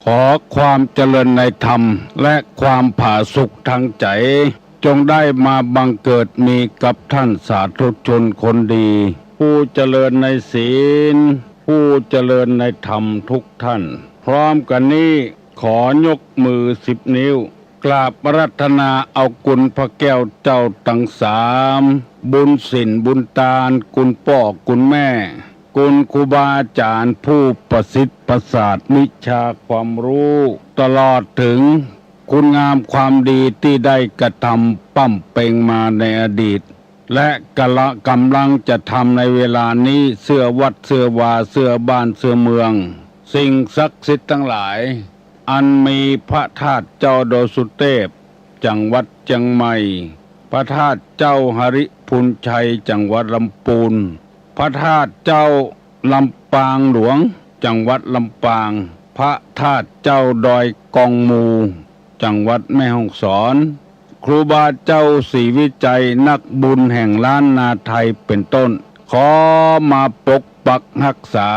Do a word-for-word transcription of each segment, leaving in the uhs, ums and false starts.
ขอความเจริญในธรรมและความผาสุกทางใจ๋ จงได้มาบังเกิดมีกับท่านสาธุชนคนดี ผู้เจริญในศีล ผู้เจริญในธรรมทุกท่าน พร้อมกั๋นนี้ ขอยกมือสิบนิ้ว กราบอาราธนาเอาคุณพระแก้วเจ้าตังสาม บุญศีลบุญตาน คุณป้อคุณแม่ คุณครูบาอาจ๋ารย์ผู้ประสิทธิ์ประสาทวิชาความรู้ ตลอดเถิงคุณงามความดีตี้ได้กระทำปำเป็งมาในอดีต และกะละ ก๋ำลังจะทำในเวลานี้ เสื้อวัดเสื้อวา เสื้อบ้านเสื้อเมือง สิ่งศักดิ์สิทธิ์ตังหลาย อันมีพระธาตุเจ้าดอยสุเตพ จังหวัดเจียงใหม่ พระธาตุเจ้าหริภุญชัย จังหวัดลำปูน พระธาตุเจ้าลำปางหลวง จังหวัดลำปาง พระธาตุเจ้าดอยกองมู จังหวัดแม่ฮ่องสอน ครูบาเจ้าศรีวิชัย นักบุญแห่งล้านนาไทยเป็นต้น ขอมาปกปักฮักษา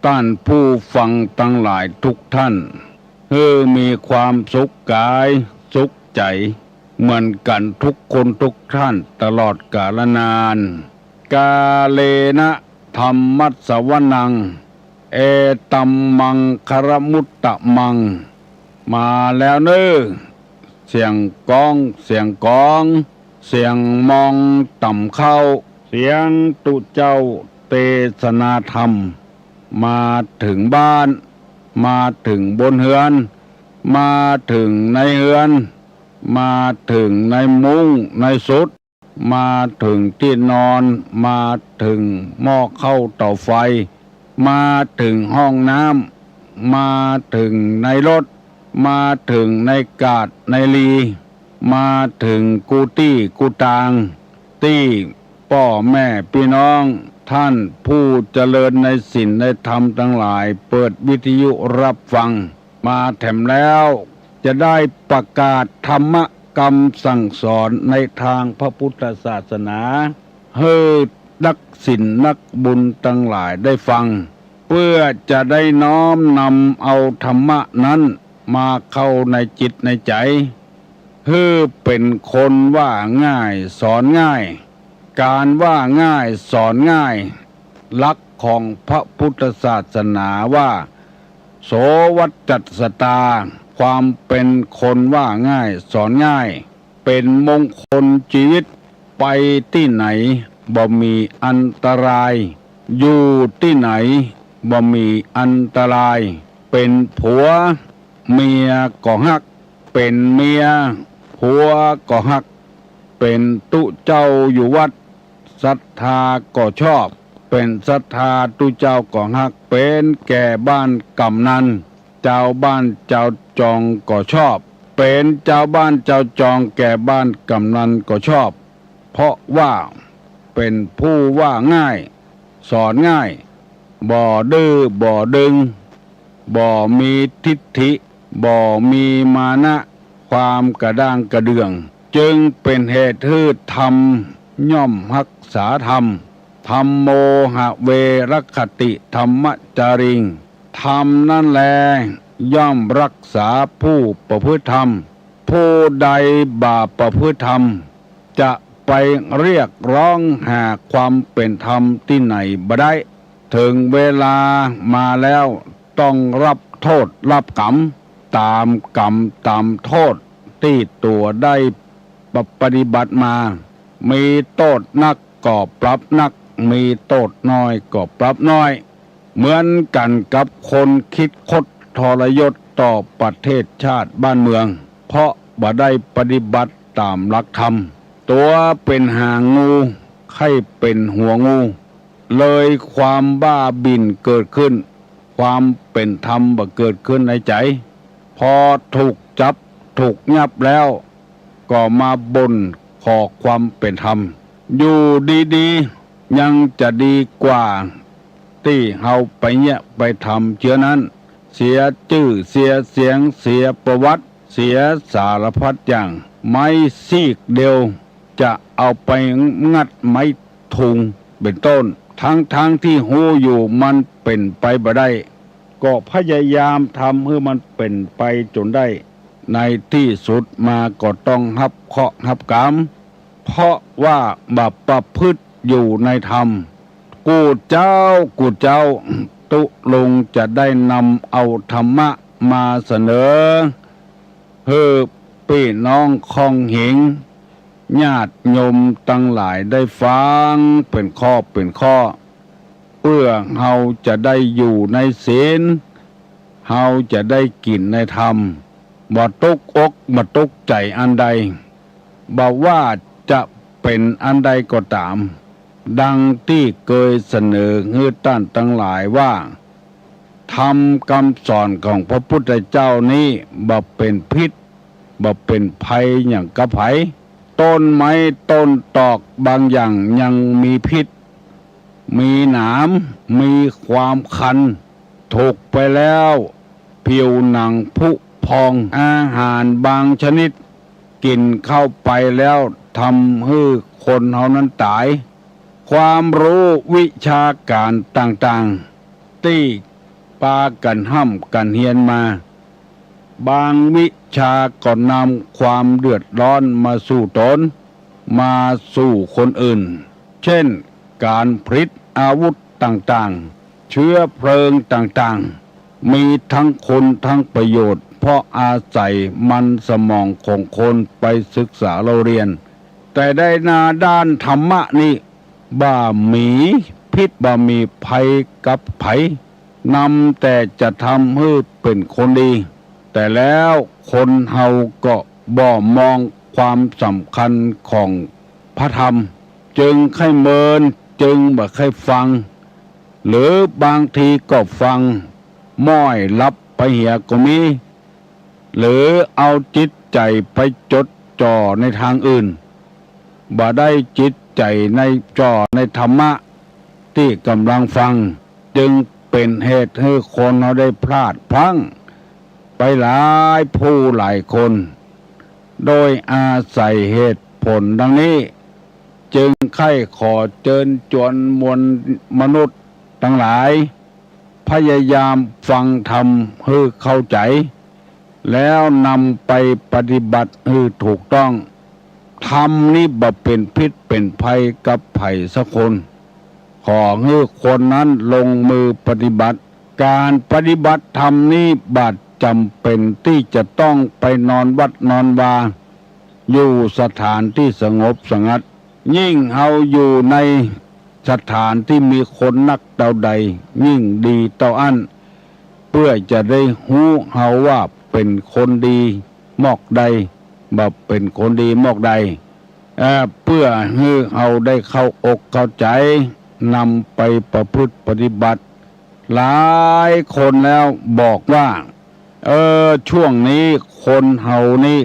ต้านผู้ฟังตังหลายทุกท่าน หื้อมีความสุขก๋ายสุขใจ๋ เหมือนกั๋นทุกคนทุกท่านตลอดกาลนาน กาเลนะธัมมัสสวนัง เอตัมมังคารมุตตะมัง มาแล้วเน่อ เสียงก้อง เสียงก๋อง เสียงมองต่ำเข้า เสียงตุ๊เจ้าเตสนาธรรม มาเถิงบ้าน มาเถิงบนเฮือน มาเถิงในเฮือน มาเถิงในมุ้งในสุด มาเถิงตี้นอน มาเถิงหม้อข้าวเต๋าไฟ มาเถิงห้องน้ำ มาเถิงในรถ มาเถิงในกาดในลี มาเถิงกู้ตี้กู้ตาง ตี้ป้อแม่ปี้น้อง ต้านผู้เจริญในศีลในธรรมตังหลาย เปิดวิทยุฮับฟังมาแถมแล้ว จะได้ประกาศธรรมะกำสั่งสอนในตางพระพุทธศาสนา หื้อนักศีลนักบุญตังหลายได้ฟัง เปื้อจะได้น้อมนำเอาธรรมะนั้นมาเข้าในจิตในใจ๋ หื้อเป๋นคนว่าง่ายสอนง่าย ก๋านว่าง่ายสอนง่าย หลักของพระพุทธศาสนาว่า โสวัจจัสสตา ความเป๋นคนว่าง่ายสอนง่าย เป๋นมงคลจีวิต ไปตี้ไหนบ่มีอันตราย อยู่ตี้ไหนบ่มีอันตราย เป๋นผัว เมียก็ฮัก เป๋นเมีย ผัวก็ฮัก เป๋นตุ๊เจ้าอยู่วัด ศรัทธาก็ชอบ เป๋นศรัทธาตุ๊เจ้าก็ฮัก เป๋นแก่บ้านก๋ำนัน จาวบ้านจาวจองก็ชอบ เป๋นจาวบ้านจาวจองแก่บ้านก๋ำนันก็ชอบ เพราะว่าเป๋นผู้ว่าง่าย สอนง่าย บ่ดื้อบ่ดึง บ่มีทิฐิ บ่มีมานะ ความกระด้างกระเดื่อง จึงเป๋นเหตุหื้อธรรมย่อมฮักษาธรรม ธัมโม หะเว รักขติ ธัมมจาริง ธรรมนั้นแล ย่อมฮักษาผู้ประพฤติธรรม ผู้ใดบ่ประพฤติธรรม จะไปเรียกร้องหาความเป๋นธรรมตี้ไหนบ่ได้ เถิงเวลามาแล้วต้องฮับโต้ษฮับก๋รรม ต๋ามก๋รรมต๋ามโต้ษตี้ตั๋วได้ปะ ปฏิบัติมา มีโต้ษนักก็ปรับนัก มีโต้ษน้อยก็ปรับน้อย เหมือนกั๋นกับคนคิดคดทรยศต่อประเทศชาติบ้านเมือง เพราะบ่ได้ปฏิบัติต๋ามหลักธรรม ตั๋วเป๋นหางงู ไข้เป๋นหัวงู เลยความบ้าบิ่นเกิดขึ้น ความเป๋นธรรมบ่เกิดขึ้นในใจ๋ พอถูกจับถูกยับแล้ว ก็มาบ่นขอความเป๋นธรรม อยู่ดีๆ ยังจะดีกว่าตี้เฮาไปเยียะไปทำเจื้อนั้น เสียจื้อเสียเสียง เสียประวัติ เสียสารพัดอย่าง ไม้ซีกเดียว จะเอาไปงัดไม้ทุงเป๋นต้น ทั้งๆ ตี้ฮู้อยู่มันเป๋นไปบ่ได้ ก็พยายามทำหื้อมันเป๋นไปจ๋นได้ ในตี้สุดมาก็ต้องฮับเคราะห์ฮับก๋รรม เพราะว่าบ่ประพฤติอยู่ในธรรม กู้เจ๊า กู้เจ๊า ตุ๊ลุงจะได้นำเอาธรรมะมาเสนอ หื้อปี้น้องข้องเหง ญาติโยมตังหลายได้ฟังเป๋นข้อเป๋นข้อ เปื้อเฮาจะได้อยู่ในศีล เฮาจะได้กิ๋นในธรรม บ่ตุ๊กอกบ่ตุ๊กใจ๋อันใด บ่ว่าจะเป๋นอันใดก็ต๋าม ดังตี้เกยเสนอหื้อต้านตังหลายว่า ธรรมกำสอนของพระพุทธเจ้านี้บ่เป๋นพิษ บ่เป๋นภัยหยังกะใผ ต้นไม้ต้นตอกบางอย่างยังมีพิษ มีหนาม มีความคัน ถูกไปแล้วผิวหนังผุพอง อาหารบางชนิดกิ๋นเข้าไปแล้วทำหื้อคนเฮานั้นต๋าย ความรู้วิชาก๋านต่างๆ ตี้ปากั๋นฮ่ำกั๋นเฮียนมา บางวิชาก็นำความเดือดร้อนมาสู่ต๋น มาสู่คนอื่น เช่น ก๋านผลิตอาวุธต่างๆ เชื้อเพลิงต่างๆ มีทั้งคุณทั้งประโยชน์ เพราะอาศัยมันสมองของคนไปศึกษาเล่าเรียน แต่ในด้านธรรมะนี้ บ่มีพิษบ่มีภัยกับใผ นำแต่จะทำหื้อเป๋นคนดี แต่แล้วคนเฮาก็บ่มองความสำคัญของพระธรรม จึงใค่เมิน จึงบ่ใค่ฟัง หรือบางทีก็ฟังม้อยหลับไปเหียก็มี หรือเอาจิตใจ๋ไปจดจ่อในตางอื่น บ่ได้จิตใจ๋ในจ่อในธรรมะตี้ก่ำลังฟัง จึงเป๋นเหตุหื้อคนเฮาได้พลาดพลั้งไปหลายผู้หลายคน โดยอาศัยเหตุผลดังนี้ จึงใค่ขอเจิญจวนมวลมนุษย์ตังหลาย พยายามฟังธรรมหื้อเข้าใจ๋ แล้วนำไปปฏิบัติหื้อถูกต้อง ธรรมนี้บ่เป๋นพิษเป๋นภัยกับใผสักคน ขอหื้อคนนั้นลงมือปฏิบัติ ก๋านปฏิบัติธรรมนี้บ่จ๋ำเป๋นตี้จะต้องไปนอนวัดนอนวา อยู่สถานตี้สงบสงัด ยิ่งเฮาอยู่ในสถานตี้มีคนนักเต้าใด ยิ่งดีเต้าอั้น เปื้อจะได้ฮู้เฮาว่าเป๋นคนดีมอกใด บ่เป๋นคนดีมอกใด เอ่อ เปื้อหื้อเฮาได้เข้าอกเข้าใจ๋ นำไปประพฤติปฏิบัติ หลายคนแล้วบอกว่า เออ ช่วงนี้คนเฮานี้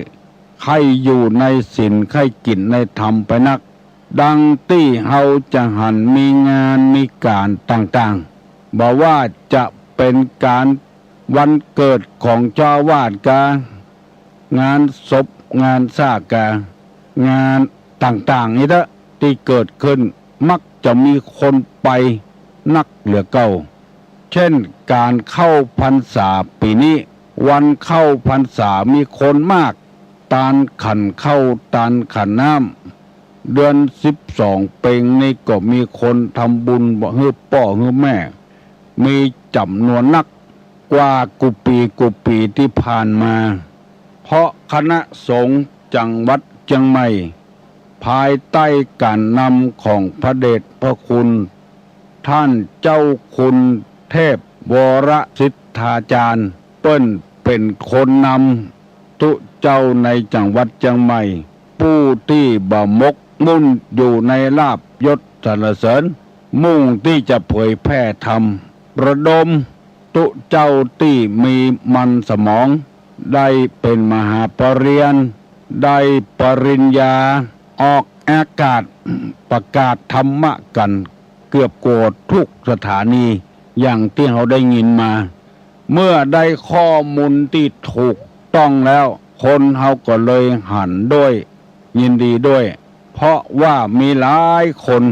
ใค่อยู่ในศีล ใค่กิ๋นในธรรมไปนัก ดังตี้เฮาจะหันมีงานมีก๋านต่างๆ บ่ว่าจะเป๋นก๋านวันเกิดของเจ้าอาวาสกา งานศพงานซากกา งานต่างๆ นี้เต๊อะ ตี้เกิดขึ้นมักจะมีคนไปนักเหลือเก่า เช่น ก๋านเข้าพรรษาปี๋นี้ วันเข้าพรรษามีคนมาก ตานขันข้าวตานขันน้ำ เดือนสิบสองเป็งนี้ก็มีคนทำบุญหื้อป้อหื้อแม่ มีจ๋ำนวนนักกว่ากู้ปี๋กู้ปี๋ตี้ผ่านมา เพราะคณะสงฆ์จังหวัดเจียงใหม่ ภายใต้ก๋านนำของพระเดชพระคุณ ท่านเจ้าคุณเทพวรสิทธาจารย์ เปิ้นเป๋นคนนำตุ๊เจ้าในจังหวัดเจียงใหม่ ผู้ตี้บ่หมกมุ่นอยู่ในลาภยศสรรเสริญ มุ่งตี้จะเผยแผ่ธรรม ระดมตุ๊เจ้าตี้มีมันสมอง ได้เป๋นมหาปริญญา ได้ปริญญา ออกอากาศประกาศธรรมะกั๋นเกือบกว่ากู้สถานี อย่างตี้เฮาได้ยินมา เมื่อได้ข้อมูลตี้ถูกต้องแล้ว คนเฮาก็เลยหันด้วย ยินดีด้วย เพราะว่ามีหลายคน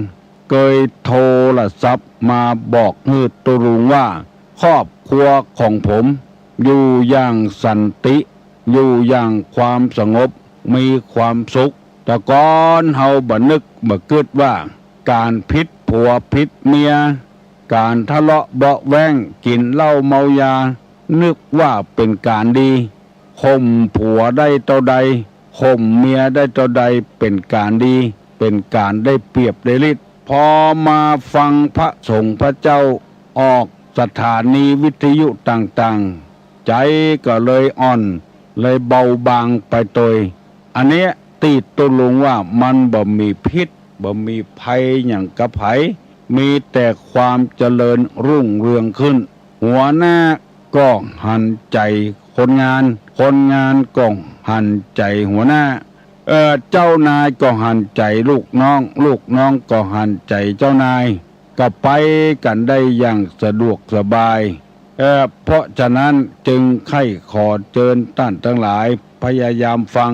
เกยโทรศัพท์มาบอกหื้อตุ๊ลุงว่า ครอบค รัวของผม อยู่อย่างสันติ อยู่อย่างความสงบ มีความสุข แต่ก่อนเฮาบ่นึกบ่กึ๊ดว่า ก๋านผิดผัวผิดเมีย ก๋านทะเลาะเบาะแว้ง กิ๋นเหล้าเมายา นึกว่าเป๋นก๋านดี ข่มผัวได้เต้าใด ข่มเมียได้เต้าใด เป๋นก๋านดี เป๋นก๋านได้เปรียบได้ฤทธิ์ พอมาฟังพระสงฆ์พระเจ้าออกสถานีวิทยุต่างๆ ใจ๋ก็เลยอ่อน เลยเบาบางไปโตย อันเนี้ยตี้ตุ๊ลุงว่ามันบ่มีพิษ บ่มีภัยหยังกะใผ มีแต่ความเจริญรุ่งเรืองขึ้น หัวหน้าก็หันใจ๋คนงาน คนงานก็หันใจ๋หัวหน้า เอ่อ เจ้านายก็หันใจ๋ลูกน้อง ลูกน้องก็หันใจ๋เจ้านาย ก็ไปกั๋นได้อย่างสะดวกสบาย เอ่อ เพราะฉะนั้นจึงใค่ขอเจิญต้านตังหลายพยายามฟัง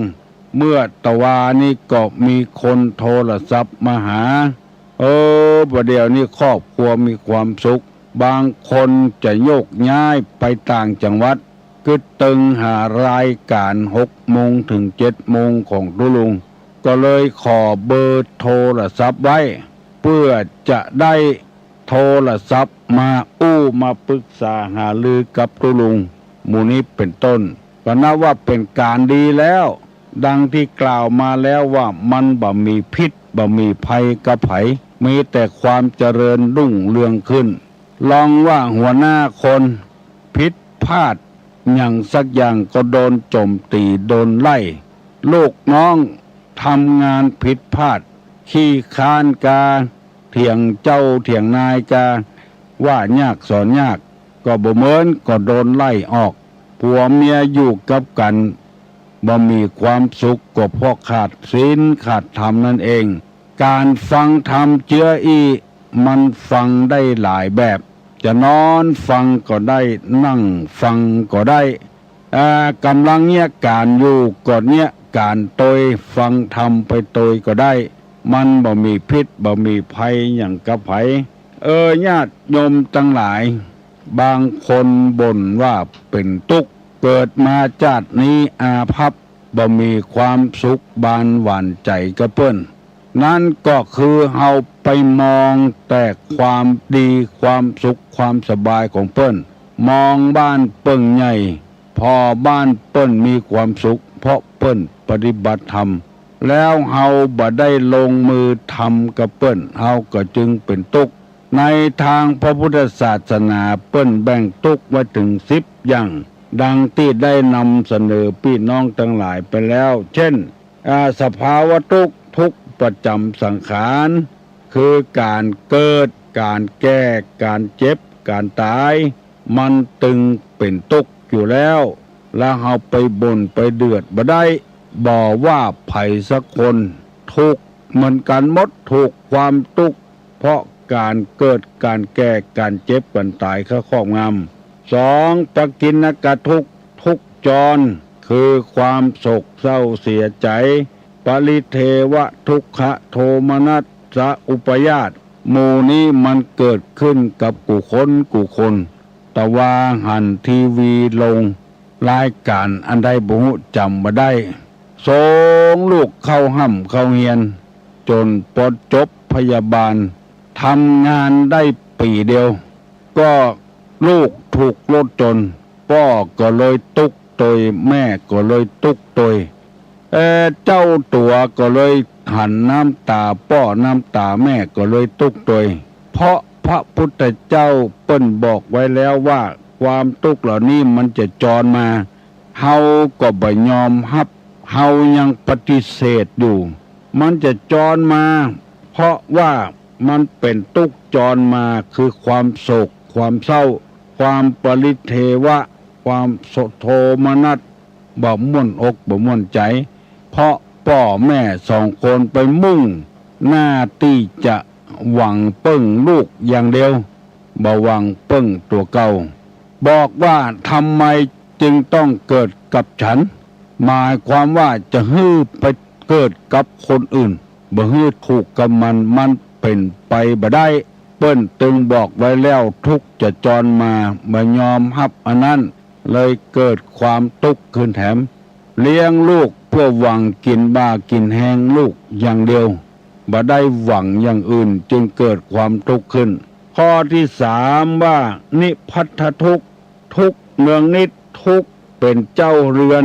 เมื่อตะวานี้ก็มีคนโทรศัพท์มาหา เออ บ่าเดี่ยวนี้ครอบครัวมีความสุข บางคนจะโยกย้ายไปต่างจังหวัด กึ๊ดตึงหารายก๋านหกโมงเถิงเจ็ดโมงของตุ๊ลุง ก็เลยขอเบอร์โทรศัพท์ไว้ เปื้อจะได้โทรศัพท์มาอู้มาปึกษาหารือกับตุ๊ลุง หมู่นี้เป๋นต้น ก็นับว่าเป๋นก๋านดีแล้ว ดังตี้กล่าวมาแล้วว่ามันบ่มีพิษ บ่มีภัยกะใผ มีแต่ความเจริญรุ่งเรืองขึ้น ลองว่าหัวหน้าคนผิดพลาดหยังสักอย่างก็โดนโจ๋มตี๋ โดนไล่ ลูกน้องทำงานผิดพลาด ขี้ค้านกา เถียงเจ้าเถียงนายกา ว่ายากสอนยาก ก็บ่เหมือน ก็โดนไล่ออก ผัวเมียอยู่กับกั๋น บ่มีความสุขก็เพราะขาดศีลขาดธรรมนั่นเอง ก๋านฟังธรรมเจื้ออี้ มันฟังได้หลายแบบ จะนอนฟังก็ได้ นั่งฟังก็ได้ อ่า ก่ำลังเยียะก๋านอยู่ก็เยียะก๋านโตย ฟังธรรมไปโตยก็ได้ มันบ่มีพิษ บ่มีภัยหยังกะใผ เออ ญาติโยมตังหลาย บางคนบ่นว่าเป๋นตุ๊กข์ เกิดมาจาตินี้อาภัพ บ่มีความสุขบานหวานใจ๋กะเปิ้น นั้นก็คือเฮาไปมองแต่ความดี ความสุข ความสบายของเปิ้น มองบ้านเปิ้นใหญ่ ผ่อบ้านเปิ้นมีความสุข เพราะเปิ้นปฏิบัติธรรม แล้วเฮาบ่ได้ลงมือทำกับเปิ้น เฮาก็จึงเป๋นตุ๊กข์ ในตางพระพุทธศาสนาเปิ้นแบ่งตุ๊กข์ไว้เถิงสิบอย่าง ดังตี้ได้นำเสนอปี้น้องตังหลายไปแล้ว เช่น อ่า สภาวะตุ๊กข์ ตุ๊กข์ประจ๋ำสังขาร คือก๋านเกิด ก๋านแก่ ก๋านเจ็บ ก๋านต๋าย มันตึงเป๋นตุ๊กข์อยู่แล้ว แล้วเฮาไปบ่นไปเดือดบ่ได้ บ่ว่าใผสักคน ถูกเหมือนกั๋นหมด ถูกความตุ๊กข์ เพราะก๋านเกิด ก๋านแก่ ก๋านเจ็บ ก๋านต๋ายเข้าครอบงำ สอง ปกิณกทุกข์ ทุกข์จร คือความโศกเศร้าเสียใจ๋ ปริเทวทุกขโทมนัสสอุปาทาน หมู่นี้มันเกิดขึ้นกับกู้คนกู้คน ตะวาหันทีวีลง รายก๋านอันใดบ่ฮู้ จ๋ำบ่ได้ ส่งลูกเข้าฮ่ำเข้าเฮียน จ๋นปอจบพยาบาล ทำงานได้ปี๋เดียว ก็ลูกถูกรถจน ป้อก็เลยตุ๊กข์โตย แม่ก็เลยตุ๊กข์โตย เอ่อ เจ้าตั๋วก็เลยหันน้ำต๋าป้อ น้ำต๋าแม่ก็เลยตุ๊กข์โตย เพราะพระพุทธเจ้าเปิ้นบอกไว้แล้วว่า ความตุ๊กข์เหล่านี้มันจะจรมา เฮาก็บ่ยอมฮับ เฮายังปฏิเสธอยู่ มันจะจรมา เพราะว่ามันเป๋นตุ๊กข์จรมา คือความโศก ความเศร้า ความปริเทวะ ความโทมนัส บ่ม่วนอกบ่ม่วนใจ๋ เพราะป้อแม่สองคนไปมุ่งหน้าตี้จะหวังเปิ้งลูกอย่างเดียว บ่หวังเปิ้งตั๋วเก่า บอกว่า ทำไมจึงต้องเกิดกับฉัน หมายความว่าจะหื้อไปเกิดกับคนอื่น บ่หื้อถูกกับมัน มันเป๋นไปบ่ได้ เปิ้นตึงบอกไว้แล้ว ทุกข์จะจรมา บ่ยอมฮับอันนั้น เลยเกิดความตุ๊กข์ขึ้นแถม เลี้ยงลูกเปื้อหวังกิ๋นบ่ากิ๋นแฮงลูกอย่างเดียว บ่ได้หวังอย่างอื่น จึงเกิดความตุ๊กข์ขึ้น ข้อตี้สามว่า นิพพัทธทุกข์ ทุกข์เนืองนิด ทุกข์เป๋นเจ้าเฮือน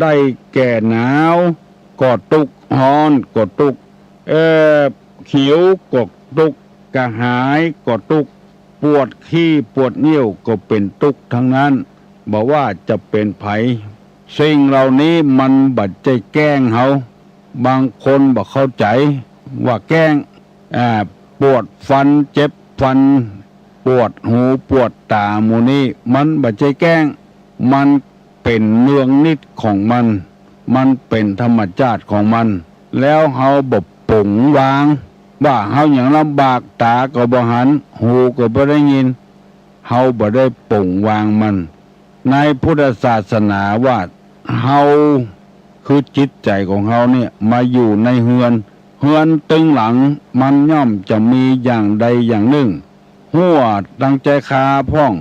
ได้แก่หนาวก็ตุ๊กข์ ฮ้อนก็ตุ๊กข์ เอ่อ หิวก็ตุ๊กข์ กระหายก็ตุ๊กข์ ปวดขี้ปวดเยี่ยวก็เป๋นตุ๊กข์ตังนั้น บ่ว่าจะเป๋นใผ สิ่งเหล่านี้มันบ่ใจ้แกล้งเฮา บางคนบ่เข้าใจ๋ว่าแกล้ง อ่า ปวดฟัน เจ็บฟัน ปวดหู ปวดต๋า หมู่นี้มันบ่ใจ้แกล้ง มันเป๋นเนืองนิดของมัน มันเป๋นธรรมจาติของมัน แล้วเฮาบ่ป๋งวาง ว่าเฮายังลำบาก ต๋าก็บ่หัน หูก็บ่ได้ยิน เฮาบ่ได้ป๋งวางมัน ในพุทธศาสนาว่า เฮาคือจิตใจ๋ของเฮาเนี่ยมาอยู่ในเฮือน เฮือนตึงหลังมันย่อมจะมีอย่างใดอย่างนึ่ง ฮั้วตังใจ๊คาพ่อง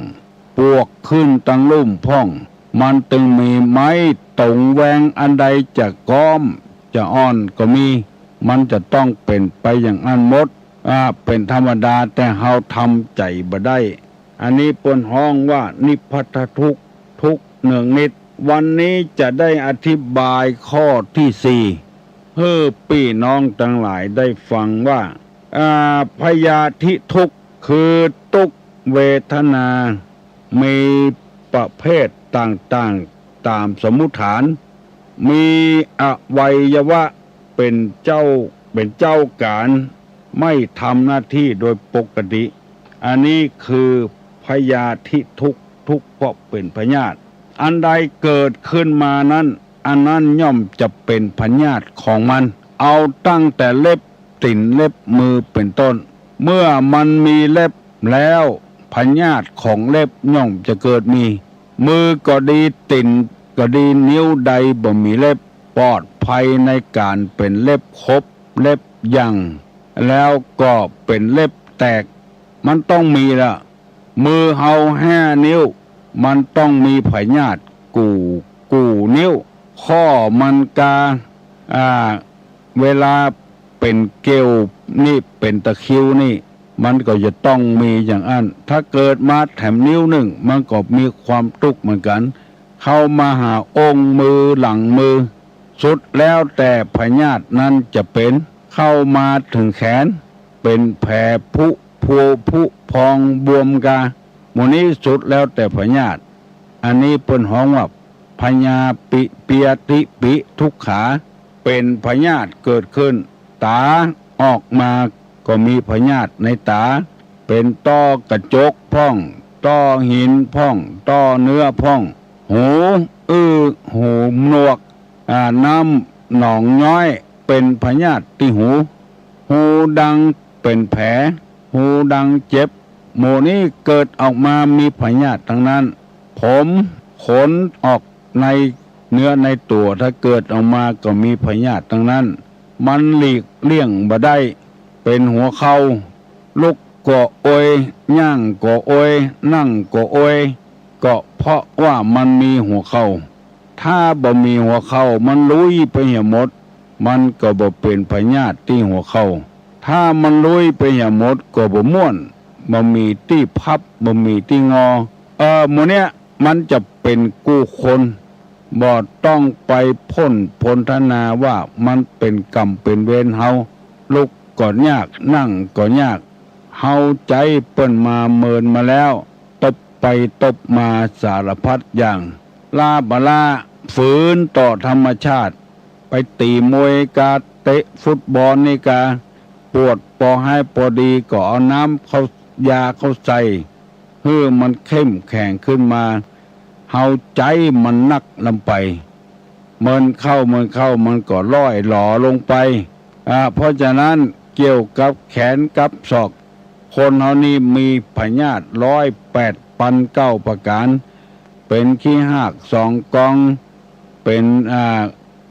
ปวกขึ้นตังลุ่มพ่อง มันตึงมีไม้ต๋งแวง อันใดจะก๊อมจะอ่อนก็มี มันจะต้องเป๋นไปอย่างอั้นหมด อ่า เป๋นธรรมดา แต่เฮาทำใจ๋บ่ได้ อันนี้เปิ้นฮ้องว่านิพพัทธทุกข์ ทุกข์เนืองนิด วันนี้จะได้อธิบายข้อตี้สี่ หื้อปี้น้องตังหลายได้ฟังว่า อ่า พยาธิทุกข์ คือตุ๊กข์เวทนา มีประเภทต่างๆ ต๋ามสมมุติฐาน มีอวัยวะเป๋นเจ้า เป๋นเจ้าก๋าน ไม่ทำหน้าตี้โดยปกติ อันนี้คือพยาธิทุกข์ ทุกข์เพราะเป๋นพยาธิ อันใดเกิดขึ้นมานั้น อันนั้นย่อมจะเป๋นพยาธิของมัน เอาตั้งแต่เล็บตี๋นเล็บมือเป๋นต้น เมื่อมันมีเล็บแล้ว พยาธิของเล็บย่อมจะเกิดมี มือก็ดี ตี๋นก็ดี นิ้วใดบ่มีเล็บ ปลอดภัยในก๋านเป๋นเล็บขบ เล็บหยั่ง แล้วก็เป๋นเล็บแตก มันต้องมีละ มือเฮาห้านิ้ว มันต้องมีพยาธิกู้ กู้นิ้ว ข้อมันกา อ่า เวลาเป๋นเกลียวนี่ เป๋นตะคริวนี่ มันก็จะต้องมีอย่างอั้น ถ้าเกิดมาแถมนิ้วนึ่ง มันก็มีความตุ๊กข์เหมือนกั๋น เข้ามาหาองค์มือหลังมือ สุดแล้วแต่พยาธินั้นจะเป๋น เข้ามาเถิงแขน เป๋นแผลผุพัวผุพองบวมกา หมู่นี้สุดแล้วแต่พยาธิ อันนี้เปิ้นฮ้องว่า พยาปิเปียติปิทุกขา เป๋นพยาธิเกิดขึ้น ต๋าออกมาก็มีพยาธิในต๋า เป๋นต้อกระจกพ่อง ต้อหินพ่อง ต้อเนื้อพ่อง หูอื้อ หูหนวก อ่า น้ำหนองย้อย เป๋นพยาธิตี้หู หูดังเป๋นแผล หูดังเจ็บ หมู่นี้เกิดออกมามีพยาธิตังนั้น ผม ขนออกในเนื้อในตั๋ว ถ้าเกิดออกมาก็มีพยาธิตังนั้น มันหลีกเลี่ยงบ่ได้ เป๋นหัวเข่า ลุกก็โอย ย่างก็โอย นั่งก็โอย ก็เพราะว่ามันมีหัวเข่า ถ้าบ่มีหัวเข่า มันลุยไปเหียหมด มันก็บ่เป๋นพยาธิตี้หัวเข่า ถ้ามันลุยไปเหียหมดก็บ่ม่วน บ่มีตี้พับ บ่มีตี้งอ เออ หมู่เนี้ยมันจะเป๋นกู้คน บ่ต้องไปพ่นพรรณนาว่ามันเป๋นกรรมเป๋นเวรเฮา ลุกก็ยาก นั่งก็ยาก เฮาใจ๊เปิ้นมาเมินมาแล้ว ตบไปตบมาสารพัดอย่าง ล้าบ่ล้า ฝืนต่อธรรมชาติ ไปตี๋มวยกา เตะฟุตบอลนี่กา ปวดปอฮ้ายปอดีก็เอาน้ำเข้า ยาเข้าใส่ หื้อมันเข้มแข็งขึ้นมา เฮาใจ๊มันนักลำไป เมินเข้าเมินเข้ามันก็ล่อยหลอลงไป อ่า เพราะฉะนั้นเกี่ยวกับแขนกับศอก คนเฮานี่มีพยาธิร้อยแปดปันเก้าประก๋าน เป๋นขี้ฮากสองกอง เป๋น อ่า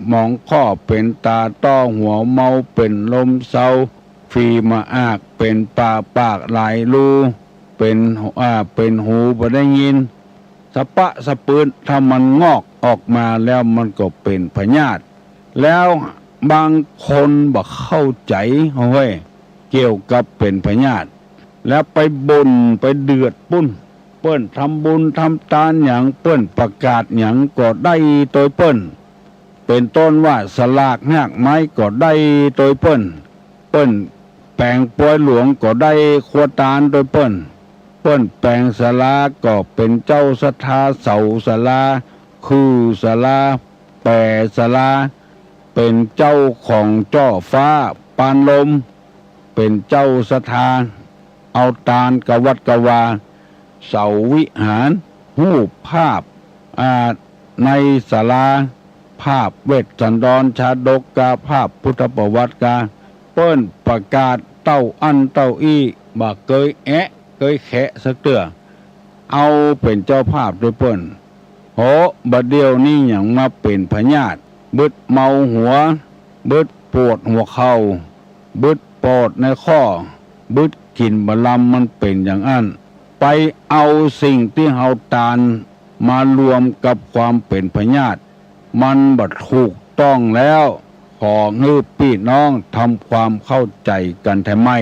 หมองข้อ เป๋นต๋าต้อ หัวเมา เป๋นลมเซา ฝีมาอาก เป๋นปาปากหลายรู เป๋น อ่า เป๋นหูบ่ได้ยิน สะปะสะปืน ถ้ามันงอกออกมาแล้วมันก็เป๋นพยาธิ แล้วบางคนบ่เข้าใจ๋ เฮ้ย เกี่ยวกับเป๋นพยาธิ แล้วไปบ่นไปเดือดปุ้น เปิ้นทำบุญทำตานหยัง เปิ้นประกาศหยังก็ได้โตยเปิ้น เป๋นต้นว่าสลากฮากไม้ก็ได้โตยเปิ้น เปิ้นแป๋งปอยหลวงก็ได้ครัวตานโตยเปิ้น เปิ้นแป๋งศาลาก็เป๋นเจ้าศรัทธาเสาศาลา ขื่อศาลา แป๋ศาลา เป๋นเจ้าของจ้อฟ้าปานลม เป๋นเจ้าศรัทธา เอาตานกะวัดกะวา เสาวิหาร ฮูปภาพ อ่า ในศาลา ภาพเวสสันดรชาดกกา ภาพพุทธประวัติกา เปิ้นประกาศเต้าอั้นเต้าอี้ บ่เกยแอะเกยแขะสักเตื้อ เอาเป๋นเจ้าภาพโตยเปิ้น โห บ่าเดี่ยวนี้หยังมาเป๋นพยาธิ บึดเมาหัว บึดปวดหัวเข่า บึดปอดในข้อ บึดกิ๋นบ่ลำ มันเป๋นอย่างอั้น ไปเอาสิ่งตี้เฮาตานมารวมกับความเป๋นพยาธิ มันบ่ถูกต้องแล้ว ขอหื้อปี้น้องทำความเข้าใจ๋กั๋นแถมใหม่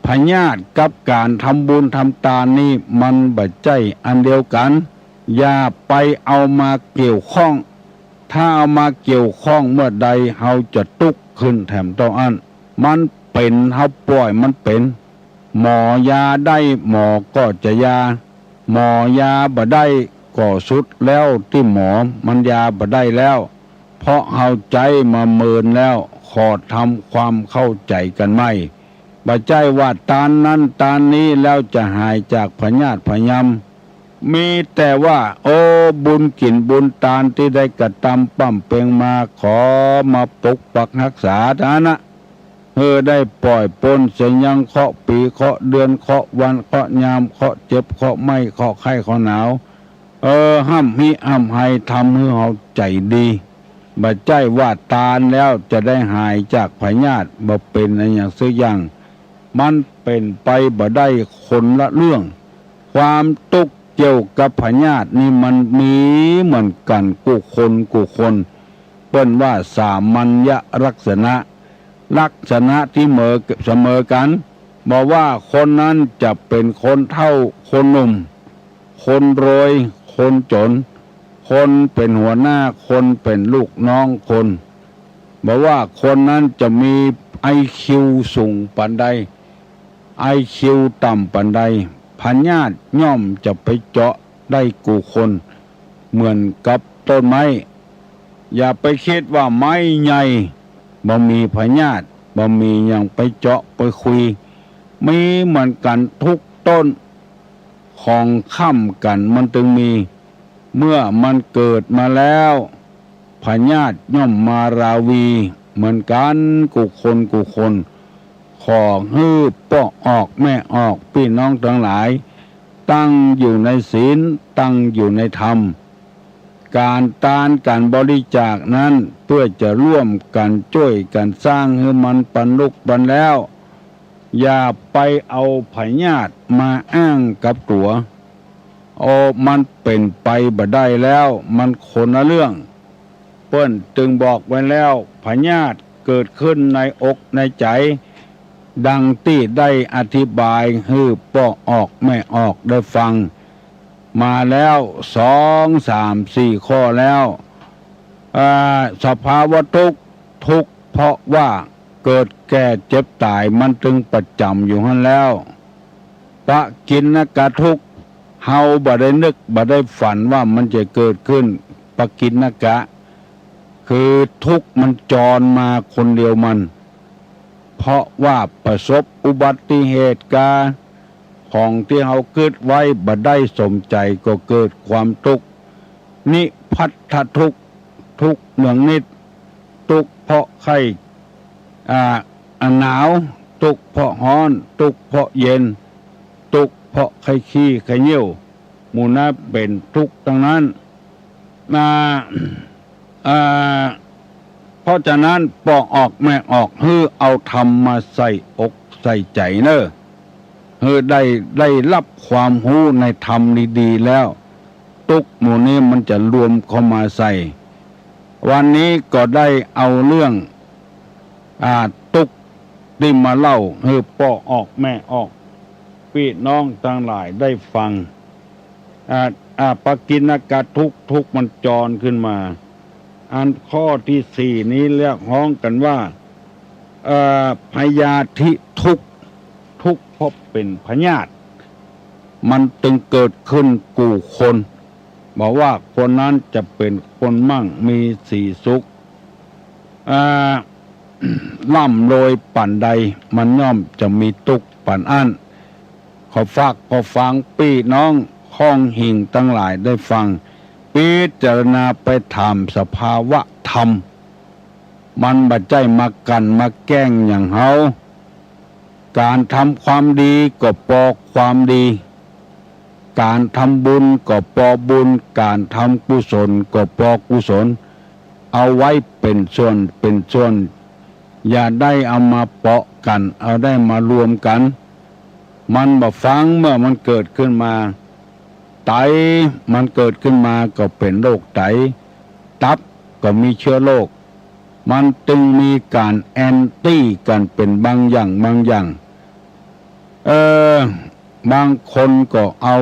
พยาธิกับก๋านทำบุญทำตานนี่มันบ่ใจ้อันเดียวกั๋น อย่าไปเอามาเกี่ยวข้อง ถ้าเอามาเกี่ยวข้องเมื่อใด เฮาจะตุ๊กขึ้นแถมเต้าอั้น มันเป๋น เฮาป่อยมันเป๋น หมอยาได้หมอก็จะยา หมอยาบ่ได้ก็สุดแล้วตี้หมอ มันยาบ่ได้แล้ว เพราะเฮาใจ๊มาเมินแล้ว ขอทำความเข้าใจ๋กั๋นใหม่ บ่ใจ้ว่าตานนั้นตานนี้แล้วจะหายจากพยาธิพยำ มีแต่ว่า โอ้ บุญกิ๋นบุญตานตี้ได้กระตำปำเป็งมา ขอมาปกปักฮักษาเต้านั้นนะ หื้อได้ป่อยป๊นเสียยังเคราะห์ปี๋ เคราะห์เดือน เคราะห์วัน เคราะห์ยาม เคราะห์เจ็บ เคราะห์ไม้ เคราะห์ไข้ เคราะห์หนาว เออ ฮ่ำฮิฮ่ำไฮ ทำหื้อเฮาใจ๋ดี บ่ใจ้ว่าตานแล้วจะได้หายจากพยาธิ บ่เป๋นอะหยังสักอย่าง มันเป๋นไปบ่ได้คนละเรื่อง ความตุ๊กข์เกี่ยวกับพยาธินี่มันมีเหมือนกั๋นกู้คนกู้คน เปิ้นว่าสามัญญลักษณะ ลักษณะตี้เหมอ เสมอกั๋น บ่ว่าคนนั้นจะเป๋นคนเฒ่าคนหนุ่ม คนรวยคนจ๋น คนเป๋นหัวหน้า คนเป๋นลูกน้องคน บ่ว่าคนนั้นจะมีไอคิวสูงปานใด ไอคิวต่ำปานใด พยาธิย่อมจะไปเจาะได้กู้คน เหมือนกับต้นไม้ อย่าไปกึ๊ดว่าไม้ใหญ่บ่มีพยาธิ บ่มีหยังไปเจาะไปคุย มีเหมือนกั๋นทุกต้น ของค้ำกั๋นมันตึงมี เมื่อมันเกิดมาแล้ว พยาธิย่อมมาราวีเหมือนกั๋นกู้คนกู้คน ขอหื้อป้อออกแม่ออกปี้น้องตังหลาย ตั้งอยู่ในศีล ตั้งอยู่ในธรรม ก๋านตานก๋านบริจาคนั้นเปื้อจะร่วมกั๋นจ้วยกั๋นสร้างหื้อมันปันลุกปันแล้ว อย่าไปเอาพยาธิมาอ้างกับตั๋ว โอ้ มันเป๋นไปบ่ได้แล้ว มันคนละเรื่อง เปิ้นตึงบอกไว้แล้ว พยาธิเกิดขึ้นในอกในใจ๋ ดังตี้ได้อธิบายหื้อป้อออกแม่ออกได้ฟังมาแล้ว สอง สาม สี่ ข้อแล้ว อ่า สภาวะทุกข์ ทุกข์เพราะว่าเกิดแก่เจ็บต๋ายมันตึงประจ๋ำอยู่หั้นแล้ว ปกิณกทุกข์ เฮาบ่ได้นึกบ่ได้ฝันว่ามันจะเกิดขึ้น ปกิณกะ คือทุกข์มันจรมาคนเดียวมัน เพราะว่าประสบอุบัติเหตุกา ของตี้เฮากึ๊ดไว้บ่ได้สมใจ๋ก็เกิดความทุกข์ นิพัทธทุกข์ ทุกข์เนืองนิด ทุกข์เพราะไข้ อ่า อ่า หนาว ทุกข์เพราะฮ้อน ทุกข์เพราะเย็น ทุกข์เพราะไข้ขี้ไข้เยี่ยว หมู่นั้นเป๋นทุกข์ตังนั้น อ่า อ่า เพราะฉะนั้นป้อออกแม่ออก หื้อเอาธรรมมาใส่อกใส่ใจ๋เน่อ หื้อได้ ได้ฮับความฮู้ในธรรมดีๆ แล้ว ตุ๊กข์หมู่นี้มันจะรวมเข้ามาใส่ วันนี้ก็ได้เอาเรื่อง อ่า ตุ๊กข์ตี้มาเล่าหื้อป้อออกแม่ออก ปี้น้องตังหลายได้ฟัง อ่า อ่า ปกิณกทุกข์ ทุกข์มันจรขึ้นมา อันข้อตี้สี่นี้เรียกฮ้องกั๋นว่า เอ่อ พยาธิทุกข์ ทุกข์เพราะเป๋นพยาธิ มันตึงเกิดขึ้นกู้คน บ่ว่าคนนั้นจะเป๋นคนมั่งมีสีสุข อ่า ร่ำรวยป่านใด มันย่อมจะมีตุ๊กข์ป่านอั้น ขอฝาก ขอฝากปี้น้องข้องหิ่งตังหลายได้ฟัง พิจารณาไปต๋ามสภาวะธรรม มันบ่ใจ้มากั๋นมาแกล้งอย่างเฮา ก๋านทำความดีก็ปอความดี ก๋านทำบุญก็ปอบุญ ก๋านทำกุศลก็ปอกุศล เอาไว้เป๋นส่วนเป๋นส่วน อย่าได้เอามาเปาะกั๋น เอาได้มารวมกั๋น มันบ่ฟัง เมื่อมันเกิดขึ้นมา ไตมันเกิดขึ้นมาก็เป๋นโรคไต ตับก็มีเชื้อโรค มันตึงมีก๋านแอนตี้กั๋นเป๋นบางอย่างบางอย่าง เออ บางคนก็เอา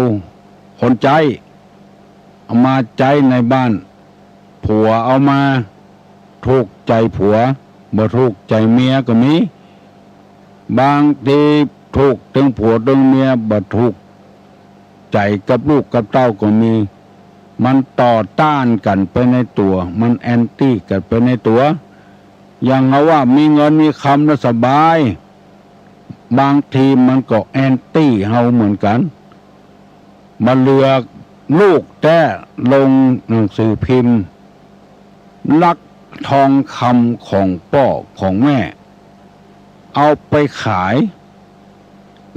คนใจ๊ เอามาใจ๊ในบ้าน ผัวเอามาถูกใจ๋ผัว บ่ถูกใจ๋เมียก็มี บางทีถูกตึงผัวตึงเมีย บ่ถูกใจ๋กับลูกกับเต้าก็มี มันต่อต้านกั๋นไปในตั๋ว มันแอนตี้กั๋นไปในตั๋ว อย่างเฮาว่ามีเงินมีคำแล้วสบาย บางทีมันก็แอนตี้เฮาเหมือนกั๋น บ่เหลือลูกแต๊ ลงหนังสือพิมพ์ ลักทองคำของป้อของแม่ เอาไปขาย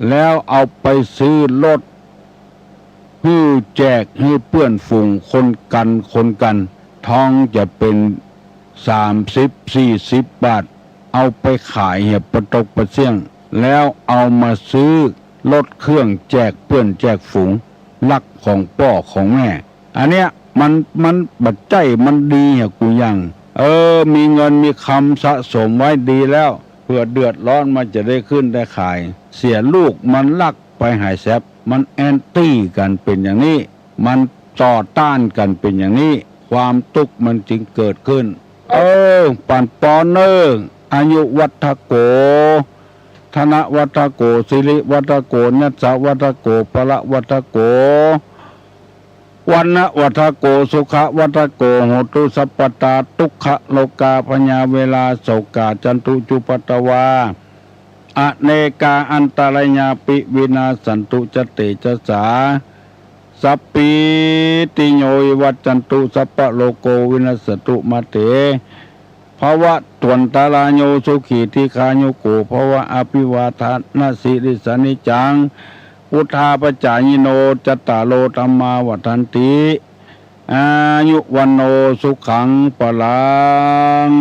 แล้วเอาไปซื้อรถ หื้อแจกหื้อเปื้อนฝูงคนกั๋นคนกั๋น ทองจะเป๋นสามสิบสี่สิบบาท เอาไปขายเหียปะตกปะเสี้ยง แล้วเอามาซื้อรถเครื่องแจกเปื้อนแจกฝูง ลักของป้อของแม่ อันเนี้ยมัน มันบ่ใจ้มันดีเหียกู้อย่าง เออ มีเงินมีคำสะสมไว้ดีแล้ว เผื่อเดือดร้อนมันจะได้ขึ้นได้ขาย เสียลูกมันลักไปหายแซบ มันแอนตี้กั๋นเป๋นอย่างนี้ มันต่อต้านกั๋นเป๋นอย่างนี้ ความตุ๊กข์มันจึงเกิดขึ้น เออ ปั๋นปอนเน่อ อายุวัฒโก ธนวัฒโก สิริวัฒโก ยัสสะวัฒโก พละวัฒโก วรรณวัฒโก สุขวัฒโก โหตุสัพพตา ทุกขโรคาพยาเวราโศกา จันตุจุปปาตวา อเนกาอันตรายาปิ วินาสสันตุ จะเตจสา สัพพีติโย วิวัชชันตุ สัพพะโรโค วินัสสะตุ มาเต ภวัตวันตราโย สุขี ทีฆายุโก ภวะ อภิวาทะนะสีลิสสะ นิจจัง วุฑฒาปะจายิโน จัตตาโร ธัมมา วัฑฒันติ อายุ วัณโณ สุขัง พลัง